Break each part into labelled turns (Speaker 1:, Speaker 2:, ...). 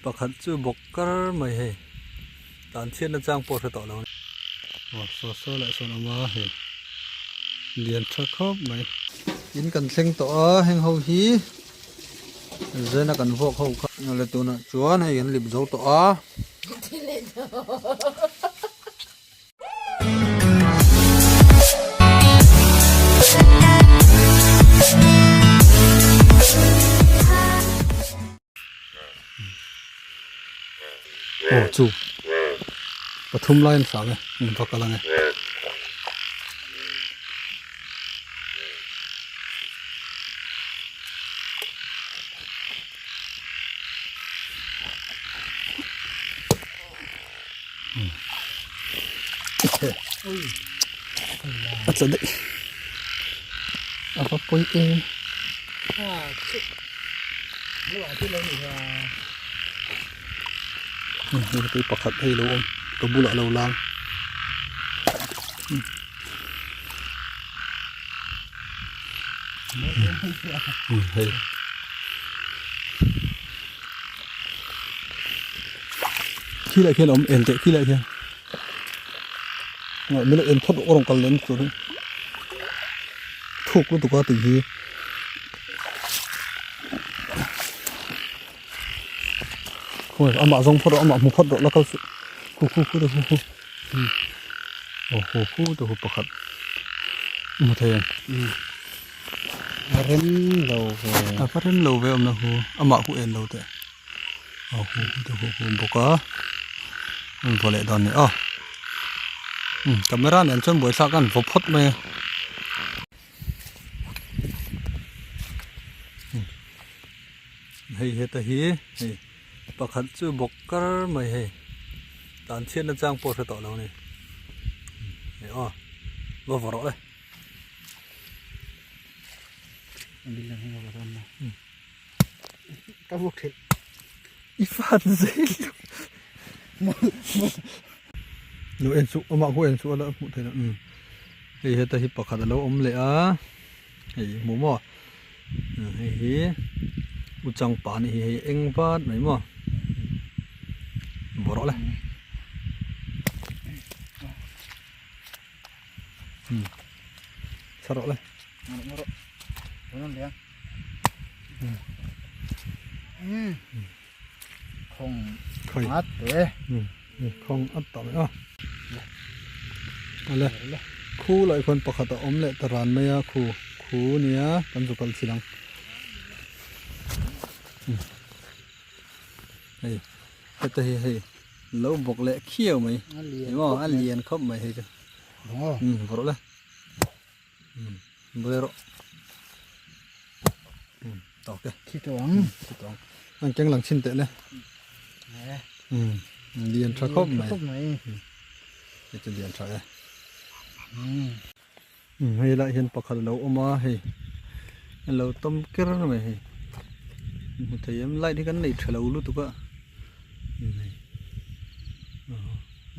Speaker 1: Pakhat chu bawk kar mai hei tan chhiatna chang pawh hre tawh lo a ni. Aw saw saw leh sawn awm a hei lian tha khawp mai. In kan thleng tawh a heng ho hi zena kan vuak ho kha. Awle tunah chuan hei kan lip zo tawh a. Aw chu pathum lai an hrang e hmun va kal ang e. A tla daih a va pawi em hei pakhat hei lo awm ka bulah lo lang hei. Khi lai khian a awm en teh khi lai khian ah mila en phawt rawh rawn kal leh tur hi thuk lutuk a tih hi khawi amah zawng phawt rawh amah hmu phawt rawh la kal suh khu khu khu te khu khu aw khu khu te khu pakhat hmu thei ang.
Speaker 2: A rem lo ve.
Speaker 1: A va rem lo ve awmna hu amah hu en lo teh a hu hu te hu hu bawk a an vaw leh dawn ni aw umm camera nen chuan buaithlak an vaw phawt mai a hei heta hi hei pakhat chu bawk kar mai hei tan chhiatna chang pawh hre tawh lo a ni hei aw va vaw rawh le. I fan zel lo en suh amah khu en suh a la hmuh theih loh umm hei heta hi pakhat a lo awm leh a hei hmuh maw hei hi uchang pa anih hi hei eng vat mai maw bawrh le. Chha rawh le.
Speaker 2: Khawng at te.
Speaker 1: Khawng at tawh mai a. Ale khu lai khuan pakhat a awm leh ta ran mai a khu khu nia kan zu kal chil ang. Hei heta hi hei lo bawk leh khiau mai emaw a lian khawp mai hei chu umm vawrh le umm vawi rawh umm tawk e
Speaker 2: khi tawh ang
Speaker 1: khi tawh ang an keng lang chhin teh le umm lian tha khawp mai hei chu lian tha e umm hei lai hian pakhat a lo awm a hei a lo tawm ker mai hei hmu thei em light hi kan nei tha lo lutuk a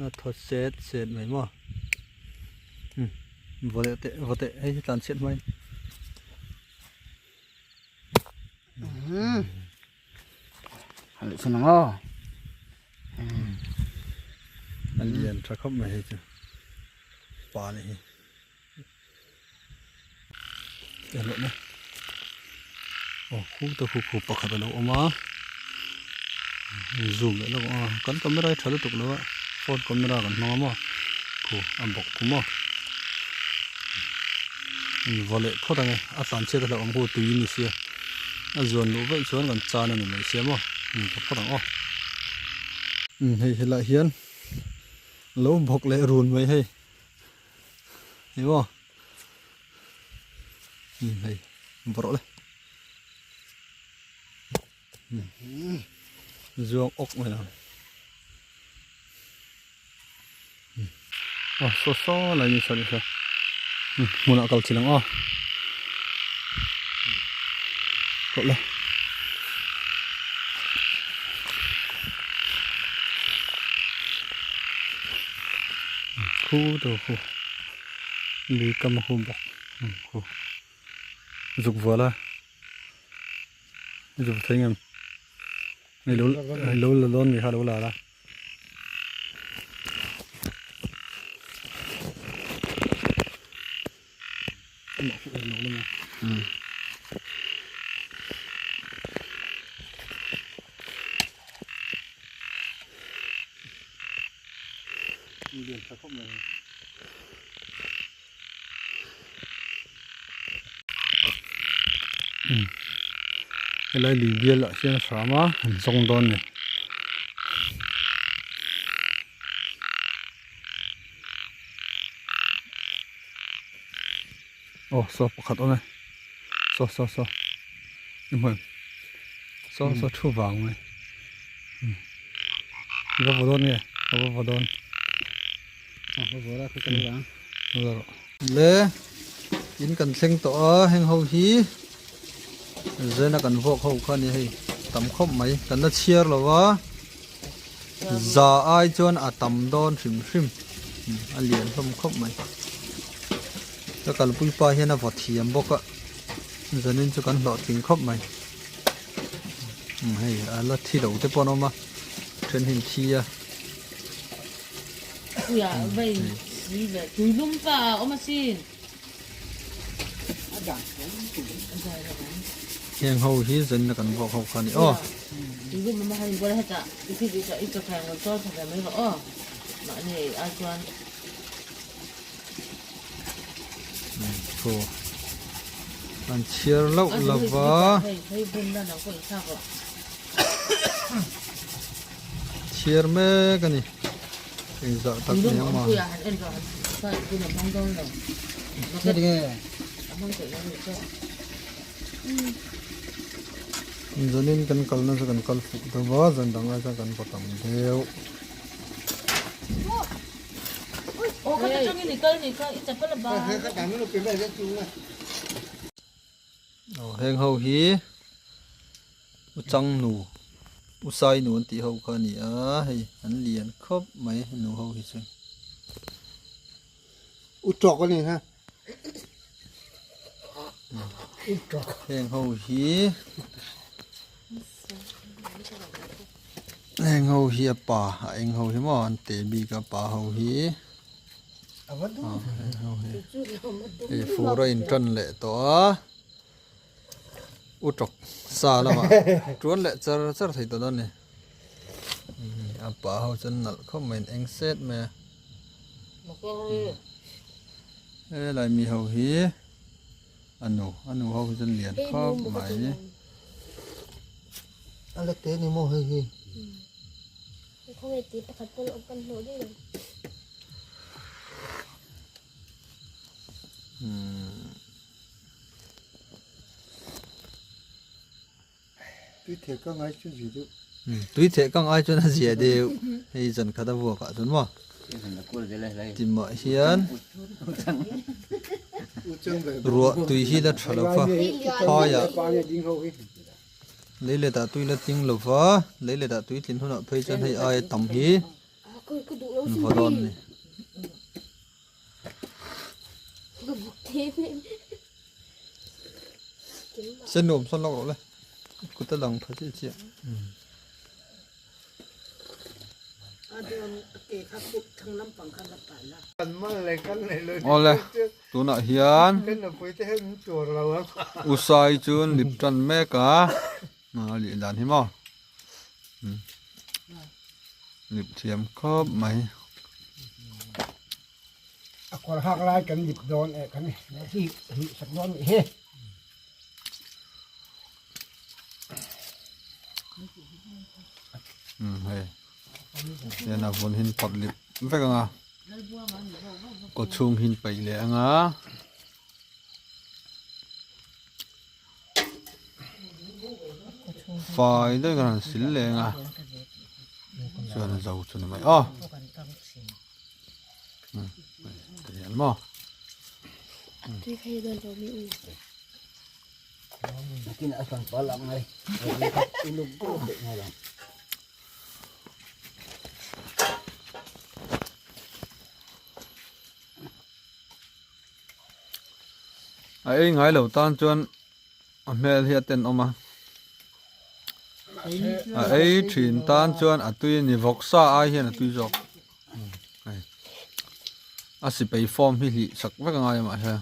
Speaker 1: a thaw set set mai maw umm vaw leh teh vaw teh hei hi tlan chhiat hmain. A lian tha khawp mai hei chu pa nih hi en rawh le aw khu te khu khu pakhat a lo awm a zoom leh lawk a kan camera hi tha lutuk lo a phone camera kan hmang a maw khu a bawk khu maw vaw leh phawt ang e a tlan chhiat a hlauh ang khu tui a ni sia. A zuan luh vaih chuan kan chan a ni mai sia maw ka phawt ang aw. Umm hei helaiah hian lo bawk leh run mai hei ni maw umm hei bawrh le umm zuang awk mai ang aw saw saw lai ni saw ni saw hmunah kal chil ang aw rawh le khu te khu lui kam a khu bawk khu zuk vual a zuk thei ngem. Hei lo lo la dawn mi kha lo la la. Helai lui bial ah hian a hram a an zawng dawn a ni. Aw saw pakhat awm e saw saw saw i hmu em saw saw thu vang mai i va vaw dawn nge ka va vaw dawn le in kan thleng tawh a heng ho hi zena kan vuak ho kha a ni hei tam khawp mai kan la chhiar lo va za ai chuan a tam dawn hrim hrim a lian hlawm khawp mai ka kalpui pa hian a vaw thiam bawk a zanin chu kan hlawhtling khawp mai hei a la thi lo te pawh an awm a then hi an thi a. Heng ho hi zanin a kan vuak ho kha a ni aw. Thu an chhiar loh lova. Chhiar mek a ni. Engzah tak ni ang maw? Zanin kan kalna chu kan kal fuh deuh va, zan dang ai chuan kan va tam deuh. Aw heng ho hi U Changnu U Sainu an tih ho kha a ni a hei an lian khawp mai nu ho hi chu.
Speaker 2: U tawk a ni ha. U tawk.
Speaker 1: Heng ho hi heng ho hi a pa a eng ho hi maw an te bik a pa ho hi. Hei fur a intan leh tawh a u tawk sa lamah tuan leh char char thei tawh dawn a ni a pa ho chuan nalh khawp mai an eng set mai a helai mi ho hi a nu a nu ho hi chuan lian khawp mai.
Speaker 2: A la te ni maw hei hi. Tui theh ka ngai chu zia deuh.
Speaker 1: Tui theh ka ngai chuan a zia deuh. Hei zan khat a vuak ah chuan maw. Timah hian ruah tui hi la tha lo va phaiah. Lei let ah tui la tling lo va, lei let ah tui tlin hunah phei chuan hei aia tam hi an vaw dawn a ni. Sen nuam sawn lawk rawh le, kut a lang tha chiah chiah. Awle tunah hian U Sai chu an lip tan mek a a lih dan hi maw lip thiam khawp mai.
Speaker 2: A kawr hak lai kan lip dawn eh kan hi sak dawn nih hi.
Speaker 1: Hei hian a vun hin pawt lip vek ang a kaw chhung hin paih leh ang a. Fai deuhin kan han sil leh ang a chuan a zo chu ni mai aw. Tihian maw. A ei ngai lo tan chuan a hmel hi a tenawm a. A ei thin tan chuan a tui a ni vawksa ai hian a tui zawk hei a sipai form hi hlih sak vek angai a mahse.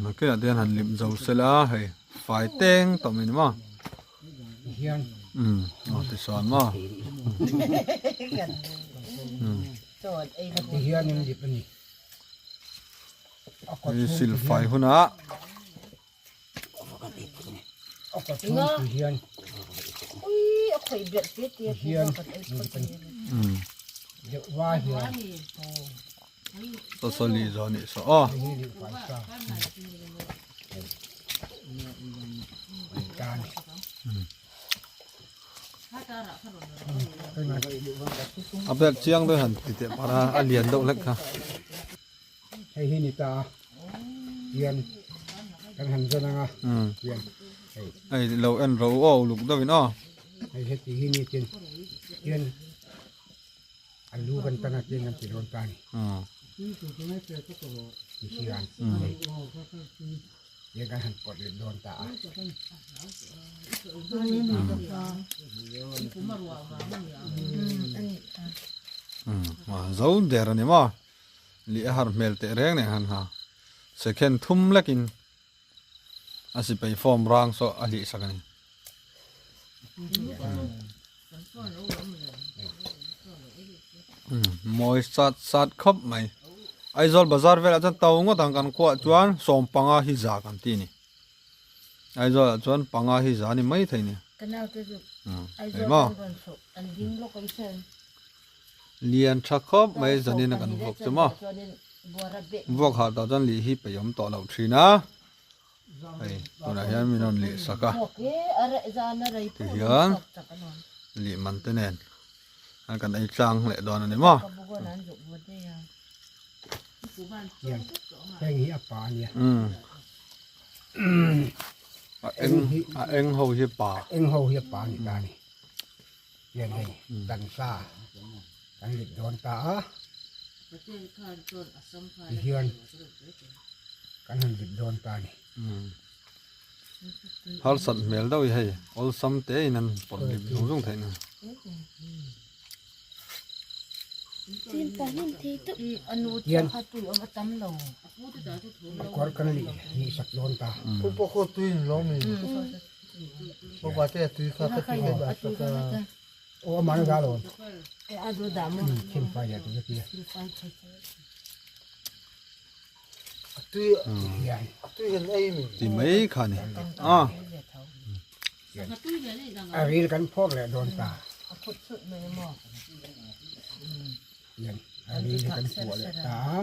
Speaker 1: Nakinah te hian han lim zo sela hei fai teng tawh mai ni maw umm aw tichuan maw hei silfai hunah. Sawsawli zawh anih saw aw. A bag chiang deuh han ti teh par a, a lian deuh hlek kha.
Speaker 2: Hei hi ni ta hian kan han zawn anga hian hei.
Speaker 1: Hei lo en ro aw uluk deuh in aw.
Speaker 2: Hei heti hi ni tin hian a lu kan tan a tin kan ti dawn ta a ni. Ti hian hei hian kan han pawt let dawn ta a.
Speaker 1: Zo der a ni maw. Lih a har hmel teh reng nen han ha second thum lekin a sipai form rang saw a hlih sak a ni. Mawi sat sat khawp mai. Aizawl bazar velah chuan to ngawt ang kan khuaah chuan sawm panga hi za kan ti a ni. Aizawl ah chuan panga hi za a ni mai thei a ni. Eng maw? Lian tha khawp mai zanin a kan vuak chu maw vuak hah tawh chuan lih hi peih awm tawh loh thin a hei tunah hian min rawn lih sak a ti hian lih man te nen a kan ei tlang leh dawn a ni maw. A eng a eng ho hi pa.
Speaker 2: Eng ho hi a pa ni ta ni. Hian hei tansa kan lit dawn ta a, tihian kan han lit dawn ta a ni.
Speaker 1: Harsat hmel deuh hi hei awlsam te in an pawt lip zung zung theih na.
Speaker 2: Hian a kawr kan lih sak dawn ta. Aw amah na dah lo thil fai leh tur tia
Speaker 1: ti mai kha ni a
Speaker 2: a ril kan phawk leh dawn ta a ril hi kan puah leh ta a.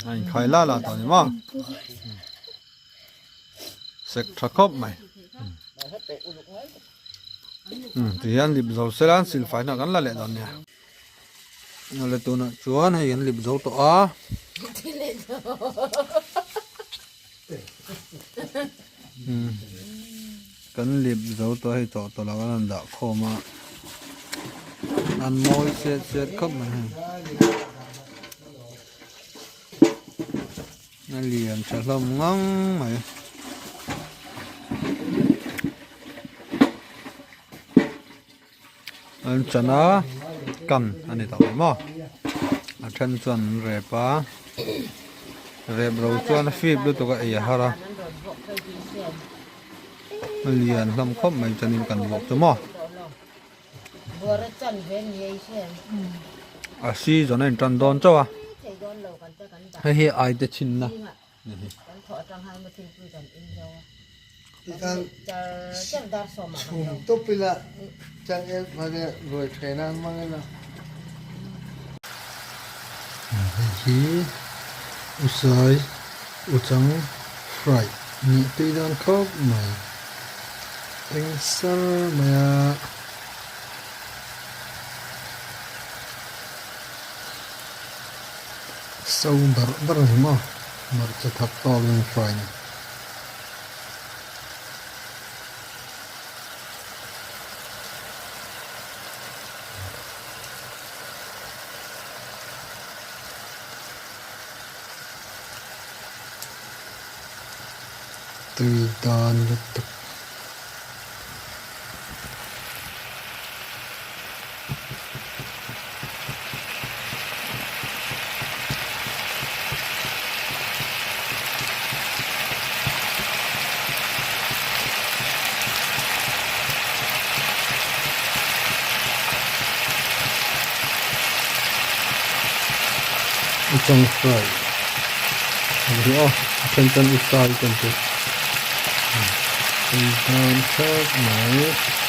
Speaker 1: A inkhai la la tawh a ni maw sek tha khawp mai ti hian lip zo sela an silfai hna kan la leh dawn nia awle tunah chuan hei an lip zo tawh a Kan lip zo tawh hei tawh tawh lo an rawn dah khawm a an mawi chet chet khawp mai hei a lian tha hlawm ngang mai an chan a kan a ni tawh mai maw a then chuan an rep a rep ro chuan a fip lutuk a ei a har a a lian hlawm khawp mai chuanin kan vuak chu maw a season a intan dawn chauh a hei hi aite chhinna.
Speaker 3: Chhum tawp ila changel hmanga ruai then a hmang ila.
Speaker 1: Hei hi usai uchang fry nih tui dawn khawp mai eng sar mai a. So barh barh a ni maw hmarcha thak tawkin fry ni. Tui dan lutuk. Uchang fry a ni a a then chuan usai kan ti tui dan khawp mai.